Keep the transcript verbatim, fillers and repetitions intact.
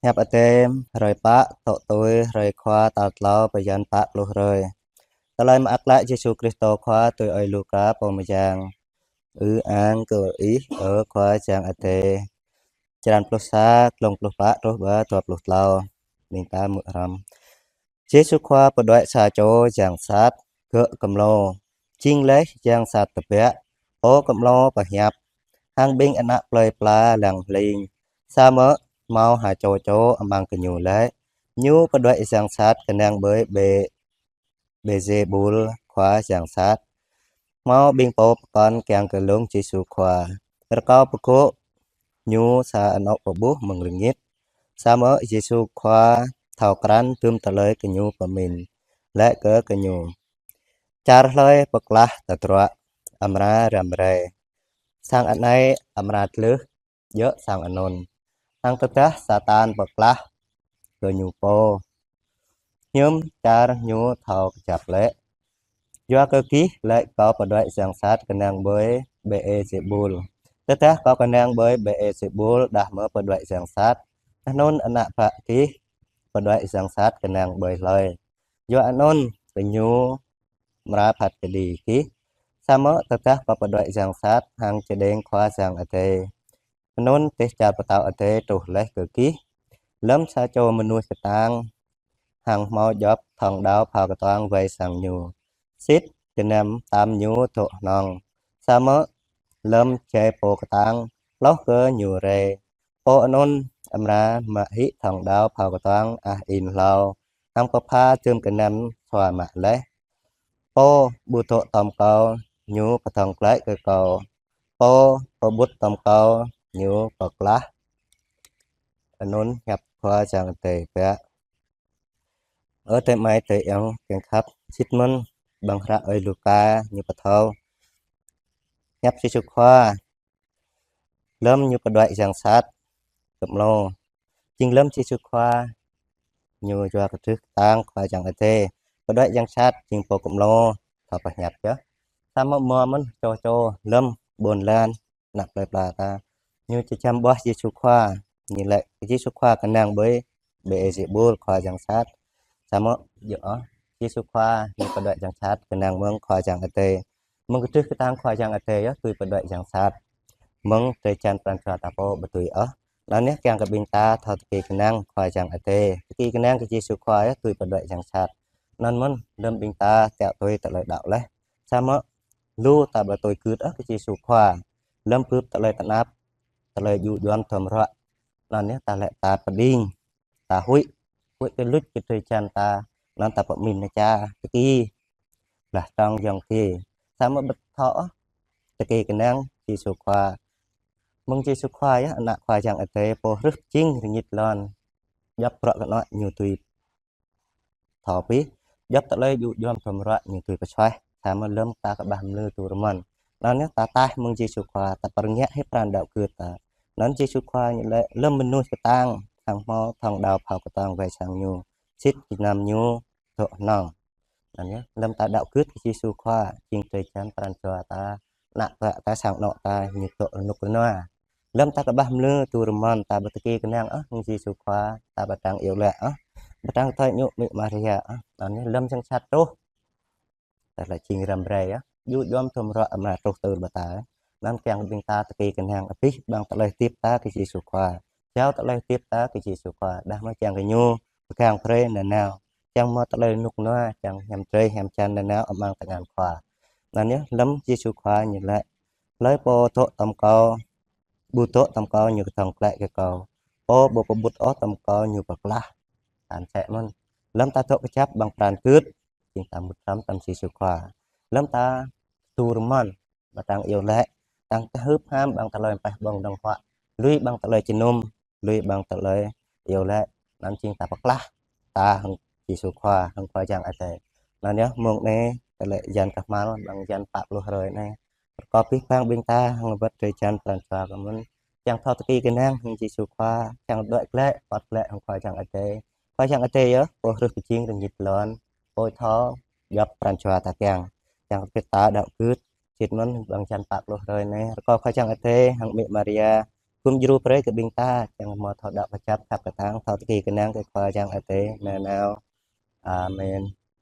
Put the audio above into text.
Hiăp Adai hrơi pă, tŏ tui hrơi Khua tal tlâo bơyan pă pluh hrơi. Tơlơi mơak klă Yêsu Krist Khua tui Ơi Luka pô mơyang. Ư-ang kơ Ih, ơ Khua Yang Adai. Črăn pluh sa, glông pluh pă truh pơ dua pluh tlâo. Ƀing ta hmư̆ hrŏm. Yêsu Khua pơđuaĭ sa čô yang sat, gơ̆ kơmlô. Jing laih yang sat tơbiă, pô kơmlô pơhiăp, hăng ƀing ană plơi pla lăng hling. Samơ̆ hmâo ha čô čô amăng gơñu laĭ: Ñu pơđuaĭ yang sat kơnang ƀơi Bê-, Bêelzêbul, khua yang sat. Hmâo ƀing pô pơkŏn kiăng kơ lông Yêsu Khua, rơkâo pơgô̆ Ñu sa anŏ pơƀuh mơ̆ng rơngit. Samơ̆ Yêsu Khua thâo krăn dŭm tơlơi gơñu pơmĭn, laĭ kơ gơñu: Čar hlơi pơklah tơdruă, amra răm rai, sang anai amra tlưh djơ̆ sang anŭn. Hăng tơdah Satan pơklah kơ ñu pô, hiư̆m čar ñu thâo kơjăp lĕ? Yua kơ gih laĭ kâo pơđuaĭ yang sat kơnang ƀơi Bêelzêbul. Tơdah kâo kơnang ƀơi Bêelzêbul đah mơ̆ pơđuaĭ yang sat, anŭn ană bă gih pơđuaĭ yang sat kơnang ƀơi hlơi? Yua anŭn gơñu amra phat kơđi gih. Samơ̆ tơdah kâo pơđuaĭ yang sat hăng čơđeng Khua Yang Adai, anŭn dêh čar pơtao Adai truh laih kơ gih. Lơ̆m sa čô mơnuih kơtang hăng hmâo djŏp thŏng đao phao kơtuang wai sang ñu, sĭt gơnam tam ñu dŏ hnŏng. Samơ̆ lơ̆m jai pô kơtang hloh kơ ñu rai, pô anŭn amra mă hĭ thŏng đao phao kơtuang ah in hlâo, hăng pơpha dŭm gơnam sua mă laih. Pô ƀu dŏ tom kâo, ñu pơdơ̆ng glaĭ kơ kâo. Pô pơƀut tom kâo, ñu pơklah. Anŭn hiăp Khua Yang Adai biă. Ơ adơi amai adơi ayŏng kiăng khăp, sĭt mơ̆n ƀăng hră Ơi Luka ñu pơthâo hiăp Yêsu Khua lơ̆m ñu pơđuaĭ yang sat kơmlô. Jing lơ̆m Yêsu Khua ñu yua kơdrưh kơtang Khua Yang Adai, pơđuaĭ yang sat jing pô kơmlô thâo pơhiăp yơh. Samơ̆ hmâo mơ̆n čô čô lơ̆m ƀôn lan ană plơi pla ta, ñu či čăm ƀuah Yêsu Khua, ñu laĭ Yêsu Khua kơnang ƀơi Bêelzêbul, khua yang sat. Samơ̆ djơ̆ ôh, Yêsu Khua ñu pơđuaĭ yang sat kơnang mơ̆ng Khua Yang Adai. Mơ̆ng kơdrưh kơtang Khua Yang Adai yơh tui pơđuaĭ yang sat. Mơ̆ng drơi jăn pran jua ta pô ƀu tui ôh. Anŭn yơh kiăng kơ ƀing ta thâo tơki kơnang Khua Yang Adai, tơki kơnang kơ Yêsu Khua yơh tui pơđuaĭ yang sat. Anŭn mơ̆n lơ̆m ƀing ta tiăo tui tơlơi đaŏ laih, samơ̆ lu ta ƀu tui gưt ôh kơ Yêsu Khua. Lơ̆m bưp tơlơi tơnap, tơlơi djŭ djuăm duăm ruă, anŭn yơh ta lĕ ta pơđing, ta huĭ, huĭ kơ luč kơ drơi jăn ta, anŭn ta pơmĭn nao ča tơki blah trong yŏng ki. Samơ̆ ƀu thâo ôh tơki kơnang Yêsu Khua. Mơ̆ng Yêsu Khua yơh ană Khua Yang Adai pô hrih pơjing rơngit lŏn. Djŏp bruă kơnuă ñu tui thâo pih, djŏp tơlơi djŭ djuăm duăm ruă ñu tui pơsuaih. Samơ̆ lơ̆m ta kơƀah mlư tui rơmơn, anŭn yơh ta taih mơ̆ng Yêsu Khua, ta pơrơngiă hĭ pran đaŏ gưt ta. Anŭn Yêsu Khua ñu laĭ lơ̆m mơnuih kơtang hăng hmâo thŏng đao phao kơtuang wai sang ñu, sĭt gơnam ñu dŏ hnŏng. Anŭn yơh lơ̆m ta đaŏ gưt kơ Yêsu Khua, jing drơi jăn pran jua ta, ană bă ta, sang anŏ ta ñu dŏ rơnŭk rơnua. Lơ̆m ta kơƀah mlư tui rơmơn, ta ƀu tơki kơnang ôh mơ̆ng Yêsu Khua, ta ƀu trăng iâu laĭ ôh, ƀu trăng thâo ñu amĭ Maria ôh. Anŭn yơh lơ̆m yang sat truh, ta lĕ jing răm rai yơh, djŭ djuăm duăm ruă amra truh tơl ƀơi ta. Anŭn kiăng ƀing ta tơki kơnang abih bang tơlơi hơdip ta kơ Yêsu Khua, jao tơlơi hơdip ta kơ Yêsu Khua, đah mơ̆ kiăng kơ ñu pơgang brơi nanao, kiăng hmâo tơlơi rơnŭk rơnua, kiăng hiam drơi hiam jăn nanao amăng tơngan Khua. Anŭn yơh lơ̆m Yêsu Khua ñu laĭ: Hlơi pô dŏ tom kâo, ƀu dŏ tom kâo, ñu kơdơ̆ng glaĭ kơ kâo. Pô ƀu pơƀut ôh tom kâo, ñu pơklah. Tơl sĭt mơ̆n, lơ̆m ta dŏ kơjăp ƀăng pran gưt, jing ta mŭt hrŏm tom Yêsu Khua. Lơ̆m ta tui rơmơn, ƀu trăng iâu laĭ, trăng kơhưp ham ƀăng tơlơi pơhiăp ƀơ̆ng dơ̆ng huă, lui ƀăng tơlơi jơnum, lui ƀăng tơlơi iâu laĭ, anŭn jing ta pơklah ta hăng Yêsu Khua, hăng Khua Yang Adai. Anŭn yơh mông anai, tơlơi yan kơhmal ƀăng yan pă pluh hrơi anai, rơkâo abih bang ƀing ta hăng wơ̆t drơi jăn pran jua kơ mơ̆n, kiăng thâo tơki kơnang hăng Yêsu Khua, kiăng đuaĭ glaĭ, wơ̆t glaĭ hăng Khua Yang Adai. Khua Yang Adai yơh pô hrih pơjing rơngit lŏn, pô thâo djŏp pran jua ta kiăng. Kiăng kơ ta đaŏ gưt, sĭt mơ̆n ƀăng yan pă pluh hrơi anai, rơkâo Khua Yang Adai hăng amĭ Maria gum djru brơi kơ ƀing ta, kiăng hmâo thâo đaŏ kơjăp khăp kơtang, thâo tơkeng kơnang kơ Khua Yang Adai nanao. Amen.